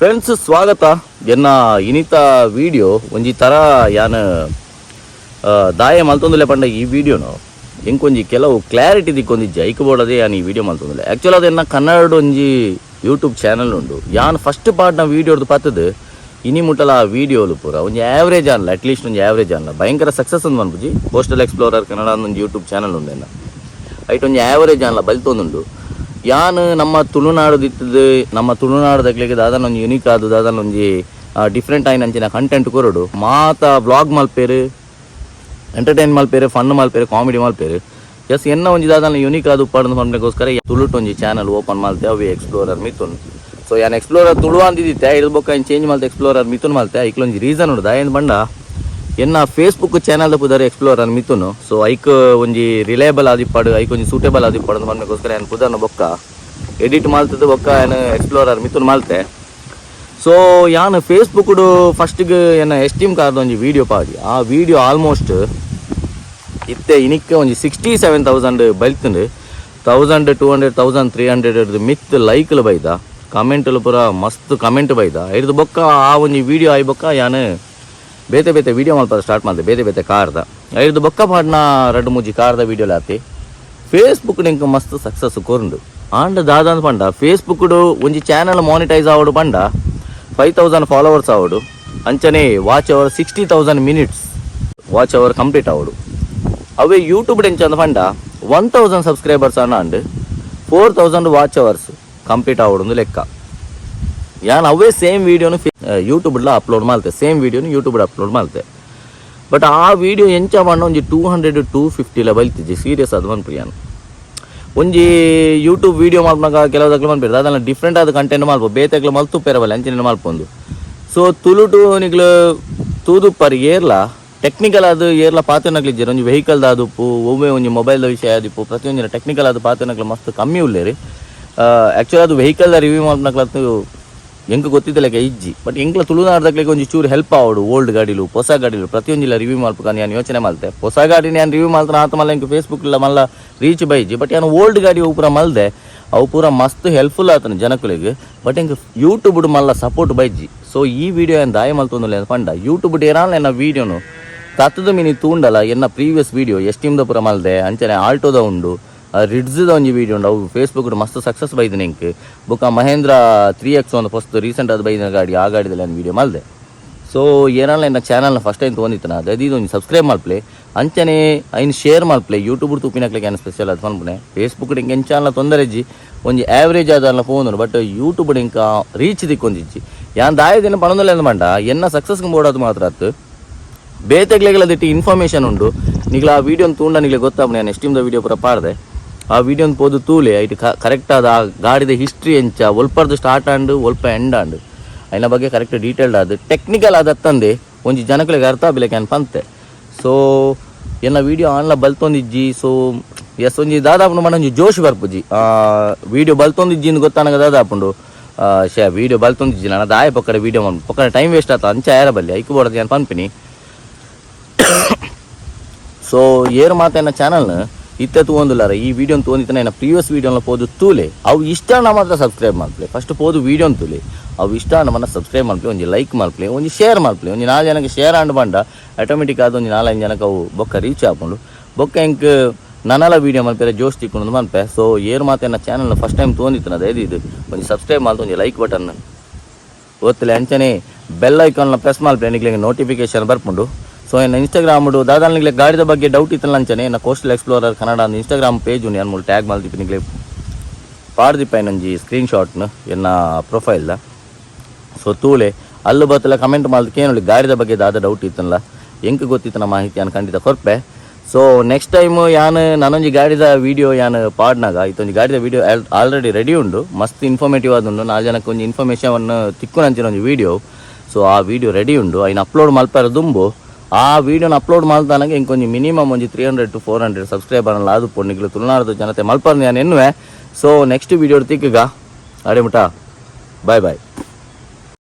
Friends, ಸ್ವಾಗತ. ಎನ್ನ ಇನಿತ ವಿಡಿಯೋ ಒಂಜಿ ತರ ಯಾನ್ ದಾಯ ಮಲ್ತೊಂದುಲ್ಲೆ ಪಂಡ, ಈ ವಿಡಿಯೋನು ಎಂಕೊಂಜಿ ಕೆಲವು ಕ್ಲಾರಿಟಿ ದಿಕ್ಕೊಂದಿಜ್ಜಿ. ಐಕ್ ಬೋಡದೆ ಯಾನ್ ಈ ವಿಡಿಯೋ ಮಲ್ತೊಂದುಲ್ಲೆ. ಆ್ಯಕ್ಚುಲ್ ಅದು ಎನ್ನ ಕನ್ನಡ ಒಂಜಿ ಯೂಟ್ಯೂಬ್ ಚಾನಲ್ ಉಂಡು. ಯಾನ್ ಫಸ್ಟ್ ಪಾರ್ಟ್ನ ವೀಡಿಯೋಡ್ದು ಪತ್ತದು ಇನಿ ಮುಟ್ಟಲ ಆ ವಿಡಿಯೋಲು ಪೂರ ಒಂಜಿ ಆ್ಯಾವ್ರೇಜ್ ಆನ್ಲ, ಅಟ್ಲೀಸ್ಟ್ ಒಂಜಿ ಆ್ಯಾವ್ರೇಜ್ ಆನ್ಲ. ಭಯಂಕರ ಸಕ್ಸಸ್ ಅಂದ್ ಪನ್ಪುಜಿ. ಕೋಸ್ಟಲ್ ಎಕ್ಸ್ಪ್ಲೋರರ್ ಕನ್ನಡ ಒಂಜಿ ಯೂಟ್ಯೂಬ್ ಚಾನಲ್ ಉಂಡು ಎನ್ನ. ಐಟ್ ಒಂಜಿ ಆ್ಯಾವರೇಜ್ ಆನ್ಲ, ಬಲ್ತೊಂದುಂಡು. ಯಾನ್ ನಮ್ಮ ತುಳುನಾಡು ದಿತ್ತದು, ನಮ್ಮ ತುಳುನಾಡುದಕ್ಲೆಗ್ ದಾದನ ಒಂಜಿ ಯುನಿಕ್ ಆದ್, ದಾದನ ಒಂಜಿ ಡಿಫ್ರೆಂಟ್ ಆಯಿನ ಅಂಚಿನ ಕಂಟೆಂಟ್ ಕೊರೊಡು. ಮಾತ ವ್ಲಾಗ್ ಮಲ್ಪೇರು, ಎಂಟರ್ಟೈನ್ ಮಲ್ಪೇರು, ಫನ್ ಮಲ್ಪೇರು, ಕಾಮಿಡಿ ಮಲ್ಪೇರು. ಎಸ್, ಎನ್ನ ಒಂಜಿ ದಾದನ ಯುನಿಕ್ ಆದ್ ಉಪ್ಪಾಡು ಪನ್ಪಗೋಸ್ಕರ ತುಳುಟ್ ಒಂಜಿ ಚಾನಲ್ ಓಪನ್ ಮಲ್ತೆ, ಅವೆ ಎಕ್ಸ್ಪ್ಲೋರರ್ ಮಿಥುನ್. ಸೊ ಯಾನ್ ಎಕ್ಸ್ಪ್ಲೋರರ್ ತುಳು ಅಂದಿದ್ದೆ, ಇದ್ ಬೊಕ್ಕ ಚೇಂಜ್ ಮಲ್ತೆ, ಎಕ್ಸ್ಪ್ಲೋರರ್ ಮಿಥುನ್ ಮಲ್ತೆ. ಐಕ್ಲೊಂಜಿ ರೀಸನ್ ಉಂಡು. ದಾಯೆಂದ್ ಪಂಡ, ಎನ್ನ ಫೇಸ್ಬುಕ್ ಚಾನಲ್ ಪುದರ್ ಎಕ್ಸ್ಪ್ಲೋರರ್ ಮಿಥುನ್. ಸೊ ಐಕ್ ಒಂಜಿ ರಿಲಯಬಲ್ ಆದಿಪ್ಪಾಡು, ಐಕ್ ಒಂಜಿ ಸೂಟೇಬಲ್ ಆದಿಪ್ಪಾಡು ಪನ್ಪಗೋಸ್ಕರ ಯಾನ್ ಪುದರ್ನ ಬೊಕ್ಕ ಎಡಿಟ್ ಮಲ್ತದ ಬೊಕ್ಕ ಯಾನ್ ಎಕ್ಸ್ಪ್ಲೋರರ್ ಮಿಥುನ್ ಮಲ್ತೆ. ಸೊ ಯಾನ್ ಫೇಸ್ಬುಕ್ ಫಸ್ಟ್ಗೆ ಎನ್ನ ಎಸ್ಟೀಮ್ ಕಾರ್ದ ಒಂಜಿ ವಿಡಿಯೋ ಪಾಡಿ, ಆ ವಿಡಿಯೋ ಆಲ್ಮೋಸ್ಟ್ ಇತ್ತೆ ಇನಿಕ್ಕೆ ಒಂಜಿ 67,000 ಬಲ್ತುಂಡು. 1200, 1300 ಮಿತ್ ಲೈಕ್ಲು ಬೈದ, ಕಮೆಂಟ್ಲು ಪೂರ ಮಸ್ತ್ ಕಮೆಂಟ್ ಬೈದ. ಐದು ಬೊಕ್ಕ ಆ ಒಂಜಿ ವಿಡಿಯೋ ಆಯ್ ಬೊಕ್ಕ ಯಾನ್ ಬೇತೆ ಬೇತೆ ವಿಡಿಯೋ ಮಲ್ಪ ಸ್ಟಾರ್ಟ್ ಮಾಡ್ದೆ, ಬೇತೆ ಬೇತೆ ಕಾರ್ದ. ಐದು ಬೊಕ್ಕ ಪಾಡ್ನ ರಡ್ಡು ಮೂಜಿ ಕಾರ್ದ ವಿಡಿಯೋ ಆತಿ. ಫೇಸ್ಬುಕ್ ಎಂಕ್ ಮಸ್ತ್ ಸಕ್ಸಸ್ ಕೊರುಂಡು. ಆಂಡ ದಾದಂದ್ ಪಂಡ, ಫೇಸ್ಬುಕ್ ಒಂಜಿ ಚಾನಲ್ ಮಾನಿಟೈಸ್ ಆವಡು ಪಂಡ 5000 ಫಾಲೋವರ್ಸ್ ಆವಡು, ಅಂಚನೆ watch hour 60,000 minutes watch hour complete ಆವಡು. ಅವೇ ಯೂಟ್ಯೂಬ್ ಎಂಚಂದ ಪಂಡ, 1000 ಸಬ್ಸ್ಕ್ರೈಬರ್ಸ್ ಅನ್ನ and 4000 watch hours complete ಆವಡು ಲೆಕ್ಕ. ಯಾನ್ ಅವೇ ಸೇಮ್ ವೀಡಿಯೋನು ಯೂಟ್ಯೂಬ್ಲ ಅಪ್ಲೋಡ್ ಮಾಡ್ತೆ, ಸೇಮ್ ವೀಡಿಯೋನು ಯೂಟ್ಯೂಬ್ ಅಪ್ಲೋಡ್ ಮಾಡ್ತೆ. ಬಟ್ ಆ ವಿಡಿಯೋ ಎಂಚ ಪಂಡ, ಒಂಜಿ 200, 250ಲ ಬೈಲ್ತಿಜ್ಜಿ. ಸೀರಿಯಸ್ ಅದು ಪನ್ಪು. ಯಾನ್ ಒಂಜಿ ಯೂಟ್ಯೂಬ್ ವೀಡಿಯೋ ಮಲ್ಪನಾಗ ಕೆಲವು ದಕ್ಲು ಮನ್ಪೇರು, ಅದನ್ನ ಡಿಫ್ರೆಂಟ್ ಆದ ಕಂಟೆಂಟ್ ಮಲ್ಪ, ಬೇತೆಕ್ಲು ಮಲ್ತುಪ್ಪೆರ ಬಲ್ಲೆ ಅಂಚಿನ ಮಲ್ಪೊಂದು. ಸೊ ತುಳುಟು ನಿಗ್ಲು ತೂದುಪ್ಪರ್, ಏರ್ಲ ಟೆಕ್ನಿಕಲ್ ಅದು ಏರ್ಲ ಪಾತೆನಕ್ಲು ಇಜ್ಜೆರ್. ಒಂಜಿ ವೆಹಿಕಲ್ ಆದುಪ್ಪು, ಒಮ್ಮೆ ಒಂಜಿ ಮೊಬೈಲ್ದ ವಿಷಯ ಆದಿಪ್ಪು, ಪ್ರತಿಯೊಂಜಿ ಟೆಕ್ನಿಕಲ್ ಅದು ಪಾತೆನಕ್ಲು ಮಸ್ತ್ ಕಮ್ಮಿ ಉಲ್ಲೇರಿ. ಆ್ಯಕ್ಚುಲಿ ಅದು ವೆಹಿಕಲ್ ರಿವ್ಯೂ ಮಲ್ಪನಕ್ಲತ್ತು ಎಂಕ್ ಗೊತ್ತಿದ್ದಲೆಕ್ಕ ಇಜ್ಜಿ. ಬಟ್ ಎಂಕ್ಲ ತುಳುನಾಡ್ದಕ್ಲೆಗ್ ಒಂಜಿ ಚೂರು ಹೆಲ್ಪ್ ಆವಡು. ಓಲ್ಡ್ ಗಾಡಿಲು, ಹೊಸ ಗಾಡಿಲು ಪ್ರತಿಯೊಂಜಿಲ ರಿವ್ಯೂ ಮಲ್ಪಕ ಯಾನ್ ಯೋಚನೆ ಮಲ್ತೆ. ಹೊಸ ಗಾಡಿನ ಯಾನ್ ರಿವ್ಯೂ ಮಲ್ತನ ಆತ ಮಲ್ಲ ಎಂಕ್ ಫೇಸ್ಬುಕ್ ಇಲ್ಲ ಮಲ್ಲ ರೀಚ್ ಬೈಜಿ. ಬಟ್ ಯಾನ್ ಓಲ್ಡ್ ಗಾಡಿ ಅವು ಪೂರ ಮಲ್ದೆ, ಅವು ಪೂರ ಮಸ್ತ್ ಹೆಲ್ಪ್ಫುಲ್ ಆತನ ಜನಕುಲೆಗ್. ಬಟ್ ಎಂಕ್ ಯೂಟ್ಯೂಬ್ ಮಲ್ಲ ಸಪೋರ್ಟ್ ಬೈಜಿ. ಸೊ ಈ ವಿಡಿಯೋ ಏನ್ ದಾಯ ಮಲ್ತೊಂದುಲ್ಲೆ ಪಂಡ, ಯೂಟ್ಯೂಬ್ ಏನಾಲ ಎನ್ನ ವೀಡಿಯೋನು ತತ್ತದ ಮಿನಿ ತೂಂಡಲ, ಎನ್ನ ಪ್ರೀವಿಯಸ್ ವೀಡಿಯೋ ಎಸ್ಟೀಮ್ದ ಪೂರ ಮಲ್ದೆ, ಅಂಚನೆ ಆಲ್ಟೋದ ಉಂಡು, ರಿಡ್ಸ್ದ ಒಂಜಿ ವೀಡಿಯೋ ಉಂಡು. ಅವು ಫೇಸ್ಬುಕ್ ಮಸ್ತ್ ಸಕ್ಸಸ್ ಬೈದಿನ ಎಂಕ್. ಬೊಕ್ಕ ಮಹೇಂದ್ರ 3X ಒಂದು ಫಸ್ಟ್ ರೀಸೆಂಟ್ ಅದು ಬೈದಿನ ಗಾಡಿ, ಆ ಗಾಡಿದಲ್ಲಿ ನಾನು ವೀಡಿಯೋ ಮಲ್ದೆ. ಸೊ ಏನಾಲ ಎನ್ನ ಚಾನಲ್ನ ಫಸ್ಟ್ ಟೈಮ್ ತೊಗೊಂಡಿತ್ತನ, ಅದು ಒಂದು ಸಬ್ಸ್ಕ್ರೈಬ್ ಮಲ್ಪ್ಲೆ, ಅಂಚನೆ ಐನ್ ಶೇರ್ ಮಲ್ಪ್ಲೆ. ಯೂಟ್ಯೂಬ್ ತೂಪಿನಕ್ಲೆಗೆ ಏನು ಸ್ಪೆಷಲ್ ಅದು ಪನ್ಪುನೆ. ಫೇಸ್ಬುಕ್ ಇಂಕ ಎಂಚಾಲ ತೊಂದರೆ ಇಜ್ಜಿ, ಒಂಜಿ ಆ್ಯಾವ್ರೇಜ್ ಆದಲ್ಲ ಫೋನ್. ಬಟ್ ಯೂಟ್ಯೂಬ್ ಇಂಕ ರೀಚ್ ದಿಕ್ಕೊಂದಿಜ್ಜಿ. ಯಾನ್ ದಾಯ ದಿನ ಪಣೊಂದಲ್ಲ ಪಂಡ, ಎನ್ನ ಸಕ್ಸಸ್ ಬೋಡದು ಮಾತ್ರ ಅತ್ತು, ಬೇತೆಗ್ಲೆಗೆಲ್ಲ ದಿಟ್ಟಿ ಇನ್ಫಾರ್ಮೇಷನ್ ಉಂಡು. ನಿಗ್ಲ ಆ ವೀಡಿಯೋನ ತೂಂಡ ನಿಗ್ಲೆ ಗೊತ್ತಾಪುಂಡು. ನಾನು ಎಸ್ಟೀಮ್ದ ವೀಡಿಯೋ ಪೂರ ಪಾಡ್ದೆ. ಆ ವೀಡಿಯೋನ ಪೋದು ತೂಲೆ. ಐಟ್ ಕರೆಕ್ಟ್ ಆದ ಆ ಗಾಡಿದ ಹಿಸ್ಟ್ರಿ ಎಂಚ, ಒಲ್ಪರ್ದು ಸ್ಟಾರ್ಟ್ ಆಂಡ್ ಒಲ್ಪ ಎಂಡ್ ಆಂಡ್, ಐನ ಬಗ್ಗೆ ಕರೆಕ್ಟ್ ಡೀಟೇಲ್ಡ್ ಆದ್, ಟೆಕ್ನಿಕಲ್ ಆದತ್ತಂದೆ ಒಂಜಿ ಜನಕುಲೆಗ್ ಅರ್ಥ ಆಬಿಲೆಕ್ ಯಾನ್ ಪಂತೆ. ಸೊ ಎನ್ನ ವೀಡಿಯೋ ಆನ್ಲ ಬಲ್ತೊಂದಿಜ್ಜಿ. ಸೊ ಎಸ್, ಒಂಜಿ ದಾದಾಪುಂಡು ಪಂಡ, ಒಂಜಿ ಜೋಶ್ ಬರ್ಪುಜಿ. ವೀಡಿಯೋ ಬಲ್ತೊಂದಿಜ್ಜಿ ಇಂದ್ ಗೊತ್ತಾನಗ ದಾದಾಪುಂಡು, ಶೇ, ವೀಡಿಯೋ ಬಲ್ತೊಂದಿಜ್ಜಿ, ನಾನು ದಾಯ ಪಕ್ಕಡೆ ವೀಡಿಯೋ ಪಕ್ಕಡೆ ಟೈಮ್ ವೇಸ್ಟ್ ಆತ, ಅಂಚ ಯಾರ ಬಲ್ಲಿ ಐಕ್ ಬೋಡದು ಯಾನ್ ಪನ್ಪಿನಿ. ಸೊ ಏರು ಮಾತ ಚಾನಲ್ನ ಇತ್ತೆ ತೂವೊಂದುಲ್ಲಾರ, ಈ ವಿಡಿಯೋನ ತೂವೊಂದಿತ್ತನ, ಎನ್ನ ಪ್ರೀವಿಯಸ್ ವೀಡಿಯೋನ ಪೋದು ತೂಲೆ. ಅವು ಇಷ್ಟ ಮಾತ್ರ ಸಬ್ಸ್ಕ್ರೈಬ್ ಮಲ್ಪ್ಲೆ. ಫಸ್ಟ್ ಪೋದು ವೀಡಿಯೋನ ತೂಲೆ. ಅವು ಇಷ್ಟ ನಮ್ಮನ್ನ ಸಬ್ಸ್ಕ್ರೈಬ್ ಮಲ್ಪ್ಲೆ, ಒಂಜಿ ಲೈಕ್ ಮಲ್ಪ್ಲೆ, ಒಂಜಿ ಶೇರ್ ಮಲ್ಪ್ಲೆ. ಒಂಜಿ ನಾಲ್ ಜನಕ್ಕೆ ಶೇರ್ ಆಂಡ್ ಪಂಡ ಆಟೋಮೆಟಿಕ್ ಆದ್ ಒಂಜಿ ನಾಲೈದು ಜನಕ್ಕೆ ಅವು ಬೊಕ್ಕ ರೀಚ್ ಆಪುಂಡು. ಬೊಕ್ಕ ಎಂಕ್ ನನಲ ವೀಡಿಯೋ ಮಲ್ಪೆರೆ ಜೋಶ್ ತಿಕ್ಕೊಂಡು ಮನ್ಪೆ. ಸೊ ಏರು ಮಾತ ಎನ್ನ channel first time ತೂವೊಂದಿತ್ತನ, ದಯದೀದ್ ಒಂಜಿ ಸಬ್ಸ್ಕ್ರೈಬ್ ಮಲ್ತ್ ಒಂಜಿ ಲೈಕ್ ಬಟನ್ ಒತ್ತಲೆ, ಅಂಚನೆ ಬೆಲ್ ಐಕಾನ್ನ ಪ್ರೆಸ್ ಮಲ್ಪೆ, ನಿಕ್ಲೆಗ್ ನೋಟಿಫಿಕೇಶನ್ ಬರ್ಪುಂಡು. ಸೊ ಎನ್ನ ಇನ್ಸ್ಟಾಗ್ರಾಮ್ ದಾದಾನ ನಿಕ್ಲೆ ಗಾಡಿದ ಬಗ್ಗೆ ಡೌಟ್ ಇತ್ತಲ್ಲ, ಅಂಚನೆ ಎನ್ನ ಕೋಸ್ಟಲ್ ಎಕ್ಸ್ಪ್ಲೋರರ್ ಕನ್ನಡ ಅಂದ್ ಇನ್ಸ್ಟಾಗ್ರಾಮ್ ಪೇಜ್ ಉಂಡು. ಯಾನ್ ಮೂಲು ಟ್ಯಾಗ್ ಮಲ್ತಿಪ್ಪಿ, ನಿಕ್ಲೆ ಪಾಡ್ದಿಪ್ಪ ಒಂಜಿ ಸ್ಕ್ರೀನ್ ಶಾಟ್ನ ಎನ್ನ ಪ್ರೊಫೈಲ್ದ. ಸೊ ತೂಲೆ, ಅಲ್ಲು ಬತ್ತಲ ಕಮೆಂಟ್ ಮಲ್ತ್ ಕೇನೊಲಿ. ಗಾಡಿದ ಬಗ್ಗೆ ದಾದ ಡೌಟ್ ಇತ್ತಲ್ಲ, ಎಂಕ್ ಗೊತ್ತಿತ್ತನ ಮಾಹಿತಿ ಯಾನ್ ಖಂಡಿತ ಕೊರ್ಪೆ. So next time ಯಾನ್ ನಾನೊಂಜಿ ಗಾಡಿದ ವೀಡಿಯೋ ಯಾನ್ ಪಾಡ್ನಾಗ, ಇತ್ತೊಂಜಿ ಗಾಡಿದ video already ready ಉಂಡು, ಮಸ್ತ್ ಇನ್ಫಾರ್ಮೇಟಿವ್ ಆದುಂಡು, ನಾಲ್ ಜನಕ್ಕೆ ಒಂಜಿ ಇನ್ಫಾರ್ಮೇಷನ್ ತಿಕ್ಕುನಂಚಿನ ಒಂಜಿ ವಿಡಿಯೋ. ಸೊ ಆ ವಿಡಿಯೋ ರೆಡಿ ಉಂಡು. ಐನ್ ಅಪ್ಲೋಡ್ ಮಲ್ಪರ ದುಂಬು, ಆ ವಿಡಿಯೋನ ಅಪ್ಲೋಡ್ ಮಲ್ತಾನಾಗ ಇಂಕೊಂಜಿ ಮಿನಿಮಮ್ ಒಂಜಿ 300 to 400 subscriber ಆದು ನಿಗ್ಲು ತುಳುನಾಡು ಜನತೆ ಮಲ್ಪರ್ ಯಾನ್ ಎನ್ನುವೆ. So next video ತಿಕ್ಕಗ, ಅಡೆ ಮುಟ ಬಾಯ್ ಬಾಯ್.